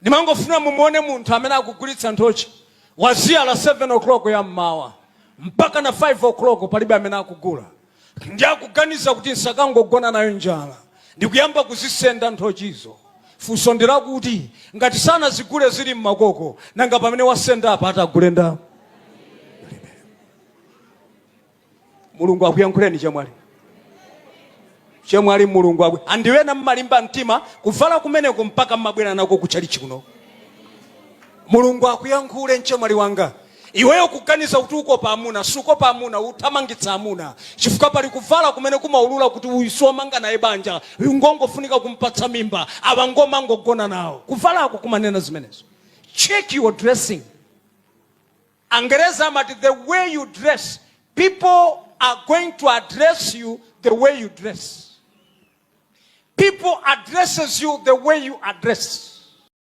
Ndimangofuna mumuone munthu amene akugulitsa nthochi, waziyala 7 o'clock ya mmawa mpaka na 5 o'clock, palibe amene akugula. Ndi akuganiza kuti nsakangogona nayo njala, ndikuyamba kuzisenda nthochizo. Funso ndilakuti, ngati sanazigule zili mmakoko, nanga pamene wasenda apa atagule ndawo? Mulungu akuyankhuleni, chemwali, chemwali. Mulungu aku andiwena mmalimba mtima kuvala kumeneko mpaka mmabwera nako kutchalichi kuno. Mulungu akuyankhule, mchemwali wanga. Iweyo kuganiza kuti ukopa amuna, sukopa amuna, uthamangitsa amuna, chifukwa pali kuvala kumene kumaulula kuti uyu siwomanga naye banja, uyu ngongofunika kumpatsa mimba, awa ngomangogona nawo. Kuvalako kumanena zimenezo. Check your dressing. Angereza amati, "The way you dress, people are going to address you the way you dress. People addresses you the way you address."